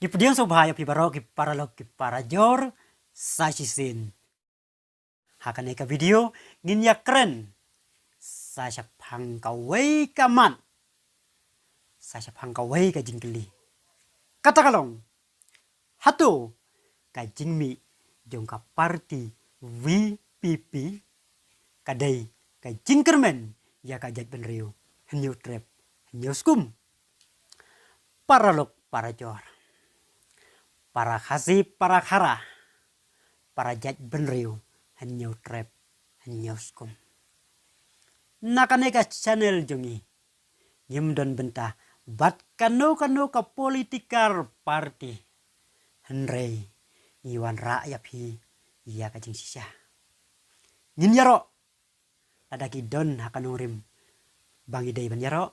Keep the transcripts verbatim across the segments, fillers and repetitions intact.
Ki pdiang sngewbha ïa phi baroh ki paralok ki parajor sa shisien. Ha kane ka video ngin ïa kren sa shaphang kawei ka mat, sa shaphang kawei ka jingkylli. Kata ka long, hato ka jingmih jong ka party V P P ka dei ka jingkyrmen ïa ka jaitbynriew Hynñiewtrep Hynñiewskum? Paralok parajor, para Khasi para Khara, para jaitbynriew Hynñiewtrep Hynñiewskum, na kane ka channel jong ngi ngim don bynta bad kano kano ka political party. Hynrei ngi wanrah ïa phi ïa ka jingshisha. Ngin ïaroh lada ki don ha ka nongrim ba ngi dei ban ïaroh.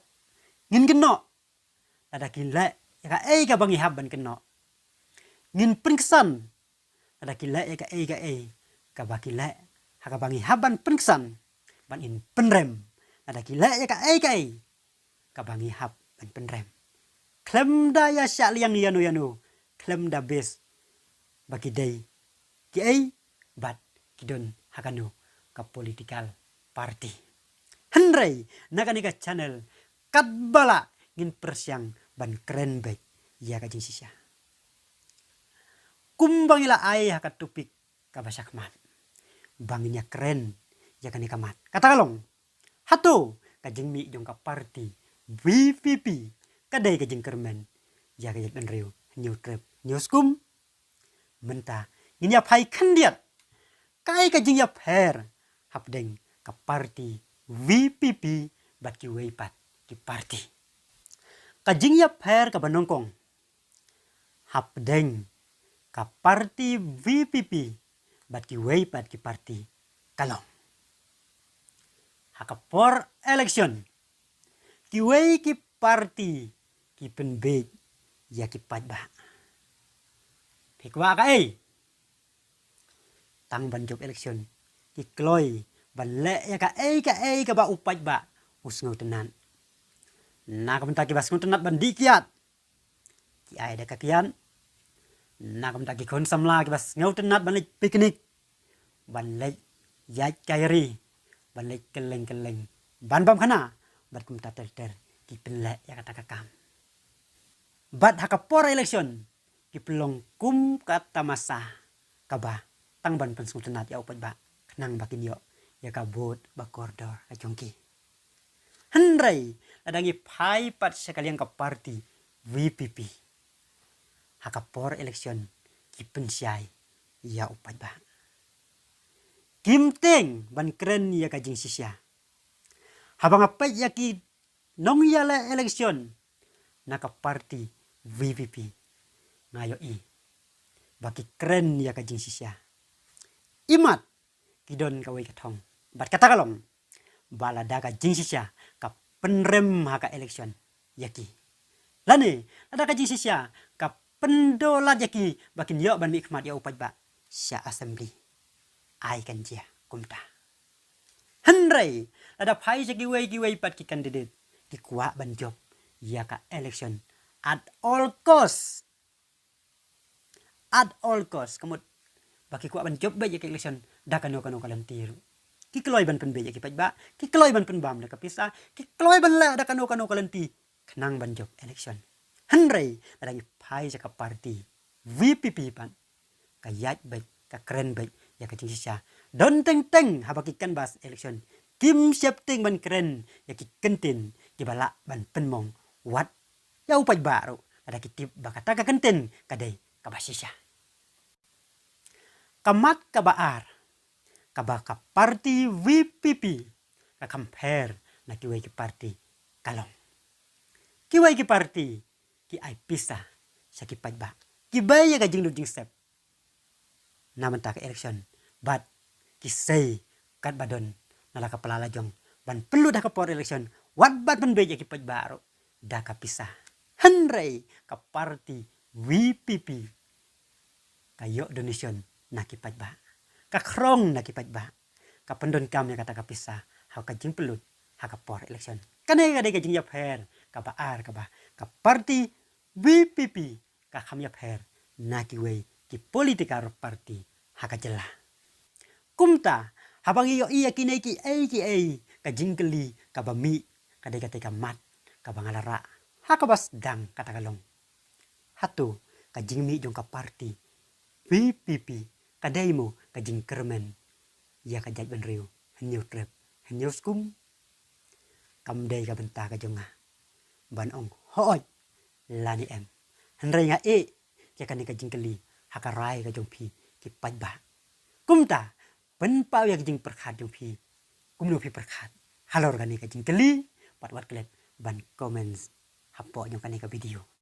Ngin kynnoh lada ki leh ïa kaei kaba ngi hap ban kynnoh. Ngin pynksan lada ki leh ïa kaei kaei kaba ki leh, ha kaba ngi hap ban pynksan. Ban ngin pynrem lada ki leh ïa kaei kaei kaba ngi hap ban pynrem. Khlem da ïa shah liang ïano ïano, khlem da base ba ki dei kiei bad ki don ha kano ka political party. Hynrei na kane ka channel katba lah ngin pyrshang ban kren beit ïa ka jingshisha. Kumba ngi la ai ha ka topic kaba shakhmat ba ngin ïa kren ïa kane ka mat, kata ka long, hato ka jingmih jong ka party V P P ka dei ka jingkyrmen ïa ka jaitbynriew Hynñiewtrep Hynñiewskum? Mynta ngin ïa phai khyndiat kaei ka jingïapher hapdeng ka party V P P bad kiwei pat ki party. Ka jingïapher kaba nyngkong hapdeng ka party V P P bad kiwei pat ki party ka long, ha ka por election kiwei ki party ki pynbiej ïa ki paidbah. Phi kwah kaei? Tang ban jop election ki kloi ban leh ïa kaei kaei kaba u paidbah u sngewtynnat. Na ka bynta kiba sngewtynnat ban dih kiad, ki ai da ka kiad. Na ka bynta ki khun samla kiba sngewtynnat ban leit picnic, ban leit ïaid kairai, ban leit kylleng kylleng, ban bam khana bad kumta ter ter, ki pynleh ïa kata ka kam. Bad ha ka por election ki pynlong kum ka tamasa kaba tang ban pynsngewtynnat ïa u paidbah khnang ba kin ïoh ïa ka vote ba kordor ka jong ki. Hynrei lada ngi phai pat sha ka liang ka party V P P, ha ka por election ki pynshai ïa u paidbah. Kim tieng ban kren ïa ka jingshisha. Haba nga peit ïa ki nongïaleh election na ka party V P P, nga ïohi ba ki kren ïa ka jingshisha. Imat ki don kawei ka thong, bad kata ka long ba lada ka jingshisha ka pynrem ha ka election ïa ki, lane lada ka jingshisha ka pyndolat ïa ki ba kin ïoh ban mihkhmat ïa u paidbah sha assembly, ai kan jia kumta. Hynrei lada phai sha kiwei kiwei pat ki candidate, ki kwah ban jop ïa ka election at all cost. At all cost, ka mut ba ki kwah ban jop beit ïa ka election da kano kano ka lynti ruh. Ki kloi ban pynbiej ïa ki paidbah, ki kloi ban pynbam da ka pisa, ki kloi ban leh da kano kano ka lynti khnang ban jop election. Hynrei lada ngi phai sha ka party V P P pat, ka ïaid beit, ka kren beit ïa ka jingshisha. Don teng teng haba ki canvass election kim sheptieng ban kren ïa ki kyntien kiba lah ban pynmong wat ïa u paidbah ruh lada ki tip ba kata ka kyntien ka dei kaba shisha. Ka mat kaba ar kaba ka party V P P ka compare na kiwei ki party ka long, kiwei ki party ki ai pisa sha ki paidbah, ki bei ïa ka jinglut jingsep na mynta ka election, bad ki sei katba don na la ka pla la jong ban pynlut ha ka por election wat ban pynbiej ïa ki paidbah ruh da ka pisa. Hynrei ka party V P P ka ïoh donation na ki paidbah, ka khrong na ki paidbah, ka pyndonkam ïa kata ka pisa ha ka jingpynlut ha ka por election. Kane ka dei ka jingïapher kaba ar kaba ka party V P P ka kham ïapher na kiwei ki political party ha ka jylla. Kumta, haba ngi ïohi ïa kine kiei kiei, ka jingkylli kaba mih ka dei kata ka mat kaba nga la rah ha kaba sdang, kata ka long, hato ka jingmih jong ka party V P P ka dei mo ka jingkyrmen ïa ka jaitbynriew Hynñiewtrep Hynñiewskum? Kam dei ka bynta ka jong nga ban ong hooid lane em. Hynrei nga ïeh ïa kane ka jingkylli ha ka rai ka jong phi ki paidbah. Kumta, pynpaw ïa ka jingpyrkhat jong phi kumno phi pyrkhat halor kane ka jingkylli, bad wat klet ban comments hapoh jong kane ka video.